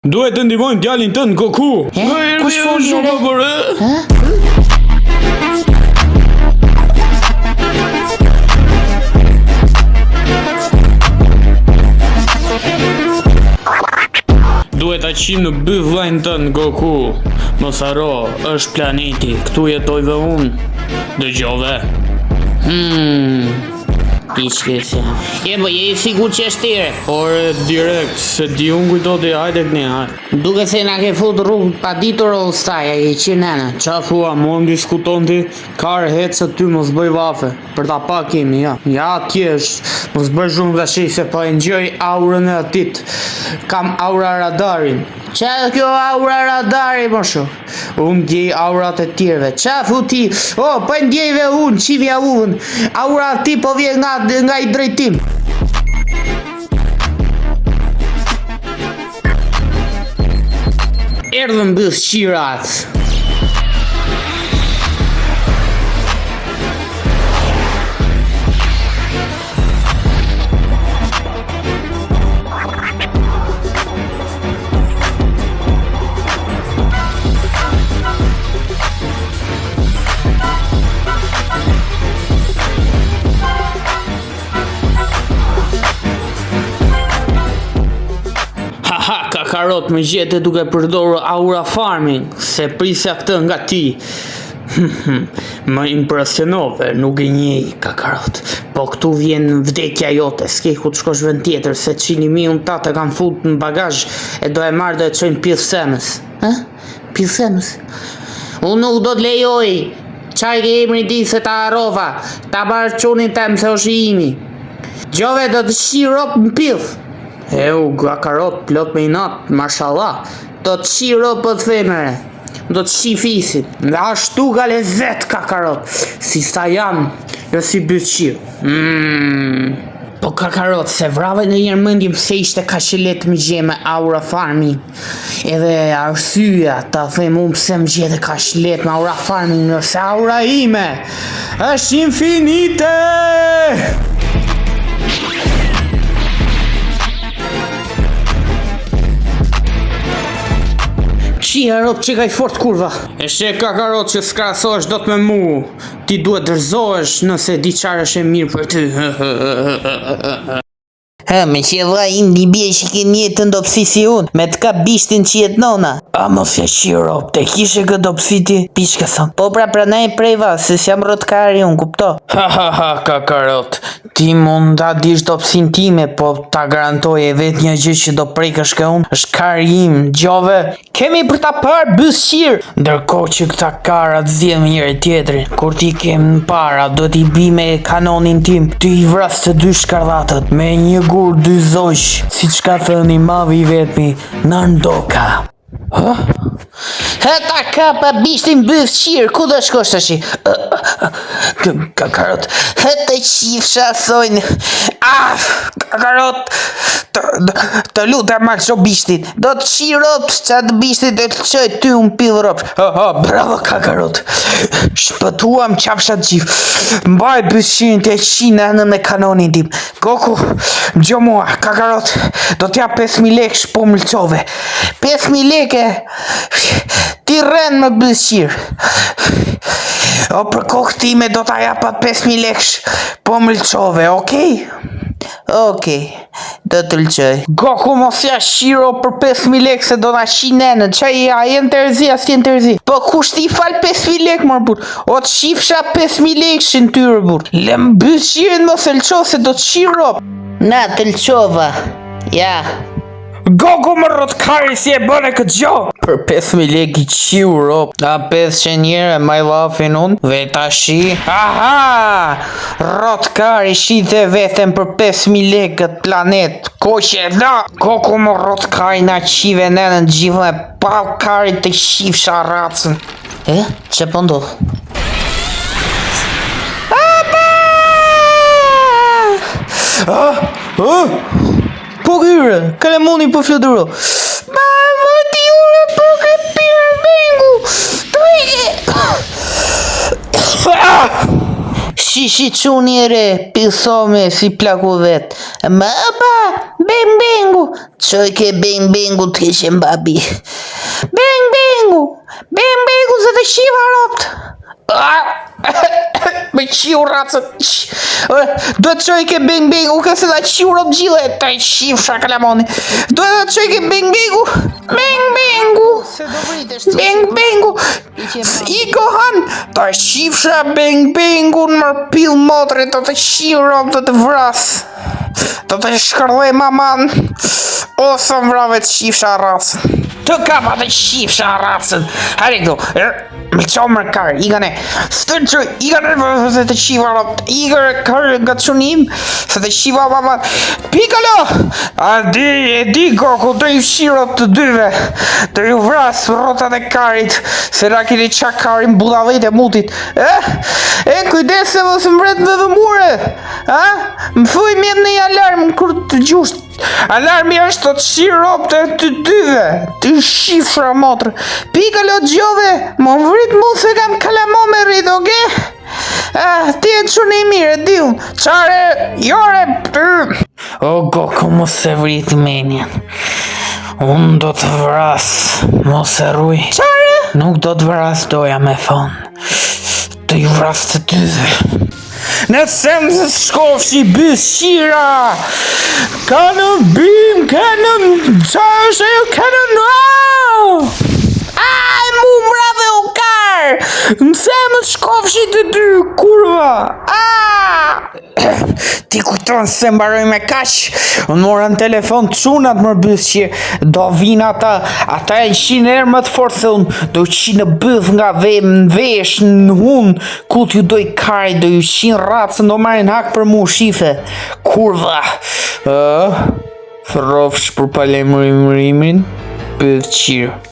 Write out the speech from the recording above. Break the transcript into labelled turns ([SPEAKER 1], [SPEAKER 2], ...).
[SPEAKER 1] Duhet të ndihmojmë djalin tënd Goku.
[SPEAKER 2] E, kush foli ore?
[SPEAKER 1] ore? Duhet ta qim në byth vllain tënd Goku. Mos harro, është planeti, këtu jetoj dhe unë. Dëgjove.
[SPEAKER 2] Hmm. Piçkësja. Je po je i sigurt që është tire.
[SPEAKER 1] Ore direkt, se di unë kujto ti, hajde këni, hajde.
[SPEAKER 2] Duke se na ke fut rrugë pa ditur o ustaj, a je qenë nënë.
[SPEAKER 1] Qa thua, mua më diskuton ti, kar hec aty mos bëj vafe, për ta pa kemi, ja. Ja, atje është, mos bëj zhurmë tash se po e ngjoj aurën e atit. Kam aura radarin.
[SPEAKER 2] Qa kjo aura radari, mo shok?
[SPEAKER 1] Unë ndjej aurat e tjerëve.
[SPEAKER 2] Qa thu ti? O, po e ndjej dhe unë, qivja unë. Aura ti po vjen nga, nga i drejtim. Erdhën bythqirat.
[SPEAKER 1] Ha ha, kakarot më gjete duke përdorur aura farming, se prisja këtë nga ti. Më impresionove, nuk e njej kakarot. Po këtu vjen vdekja jote, s'ke ku të shkosh vend tjetër, se çilimiun ta të kam fut në bagazh e do e marr do e çojnë pjesë semës.
[SPEAKER 2] Hë? Pjesë semës. Unë nuk do të lejoj. Qa e ke emrin ti se ta harrova. Ta marr çunin tem se është i imi. Gjove do të shi rop në pidh.
[SPEAKER 1] Eu, kakarot, plot me inat, mashallah.
[SPEAKER 2] Do të shi rop po të themere. Do të shi fisin.
[SPEAKER 1] Nga ashtu ka lezet kakarot, si sa jam, jo si bythqir. Mm.
[SPEAKER 2] Po kakarot, se vrave në njërë mendjen pse ishte kaq e lehtë më gje me aura farming. Edhe arsyeja ta them unë pse më gjete kaq lehtë me aura farming, nëse
[SPEAKER 1] aura ime është infinite.
[SPEAKER 2] Qia rob që ka i fort kurva.
[SPEAKER 1] E she kakarot që s'krahasohesh dot me mu. Ti duhet dorëzohesh nëse di çfarë është e mirë për ty.
[SPEAKER 2] Hë, me që e vlla im i bie që ke njëjtën dobësi si unë, me të kap bishtin që jet nona.
[SPEAKER 1] A mos e qi rob, te kishe këtë dobësi ti?
[SPEAKER 2] Piçka thon. Po pra prandaj e preva, se s'jam rrotkari unë, kupto.
[SPEAKER 1] Ha ha ha kakarot, ti mund ta dish dobësinë time, po ta garantoj e vetmja gjë që do prekësh ke unë është kari im, dëgjove? Kemi për ta parë bythqir. Ndërkohë që këta karat zihen me njëri tjetrin, kur t'i kem në para, do t'i bi me kanonin tim, t'i vras të dy shkardhatët, me një gur dy zogj, siç ka thënë i madhi i vetmi, Nandoka.
[SPEAKER 2] Hë? Hë ta kapa bishtin bythqir, ku do shkosh tash?
[SPEAKER 1] Kakarot,
[SPEAKER 2] Hë të qifsha thojnë. Ah, kakarot. Të, të lutem ma lësho bishtin. Do të qi rob, që atë bishtin do të lëshoj ty unë pill rob.
[SPEAKER 1] Ha, ha, bravo kakarot. Shpëtuam qafsha të gjithë. Mbaj bythqirin të qi në anën me kanonin tim. Goku, dëgjo mua, kakarot, do t'jap 5000 lekë po më lëshove.
[SPEAKER 2] 5000 leke. Ti rren më bythqir.
[SPEAKER 1] O për kokë time do ta jap atë 5000 lekësh, po më lëshove, okej?
[SPEAKER 2] Okej, do të lëshoj.
[SPEAKER 1] Goku mos ja shiro për 5000 lekë se do na shi nenën. Qa je, a je në terzi, a s'je në terzi?
[SPEAKER 2] Po kush ti fal 5000 lekë mor burr?
[SPEAKER 1] O të shifsha 5000 lekëshin ty burr. Lëm bythqirin mos e lësho se do të shi rob.
[SPEAKER 2] Na të lëshova. Ja.
[SPEAKER 1] Goku më rrotkari si e bëne këtë gjë. Për 5000 lekë i qiu rob. A 500 njerë e maj llafin unë dhe tashi. Aha! Rrotkari shite veten për 5000 lekë këtë planet. Koqe da! Goku më rrotkari na qive nenën gjithë e pa kari të qifsha racën.
[SPEAKER 2] E, që po ndodh?
[SPEAKER 1] Ah! Ah! Po kyre, kalemoni po fluturo.
[SPEAKER 2] Ma më ti ure po ke pirë bengu. Shi shi çuni e re, pilsome si plaku vet. Më pa, beng bengu. Çoj ke beng bengu të keqen babi. Beng bengu, beng bengu se të shiva ropt.
[SPEAKER 1] Ah! Me qiu racën. Do të çoj ke beng bengu, ke se ta qiu rob gjile, të shifsha kalamoni. Do të çoj ke beng bengu. Beng bengu.
[SPEAKER 2] Se do vritesh ti.
[SPEAKER 1] Beng bengu. I gohan, të shifsha beng bengun mër pill motre, do të qiu rob, do të vras. Do të shkërlej maman. O, së më vrave të shifsha racën. Të kapa të shifsha racën. Hajde këtu. Er, Më qo më kar, i ne. Së që, i ne, se të shiva rob, i kar nga të shunim, se të shiva mama. Pikalo! A di, e di Goku, do i fshi rob të dyve. Do ju vras rrotat e karit, se na keni qa karin budallit e mutit. Eh? E, kujdes se mos më vret në dhëmure. A? Më thuj më jep një alarm kur të gjusht. Alarmi është të të shi rob të të dyve. Të shifra motrë. Pikalo gjove, më vrit mu se kam kalamo me rrit, oke? Ah, ti e çuni i mirë, e di unë. Qare, jore, pë. O Goku, mos e vrit menjen. Unë do të vras, mos e ruj.
[SPEAKER 2] Qare?
[SPEAKER 1] Nuk do të vras doja me thonë. Të ju vras të dyve. Në sem se shkofshi bythqira. Cannon beam, cannon, qa është ajo cannon, oh! Ai, mu mbrave u kar! Në sem të shkofshi të dy, kurva! Ah! Ti kujton se mbaroj me kaq? Unë mora në telefon çunat më bythqir, do vinë ata, ata janë 100 herë më të fortë se unë, do qinë në byth nga ve, në vesh, në hun, ku t'ju doj kari, do ju qinë racën, do marrin hak për mu, shife. Kurva. Ë, Rrofsh për paralajmërimin, bythqir.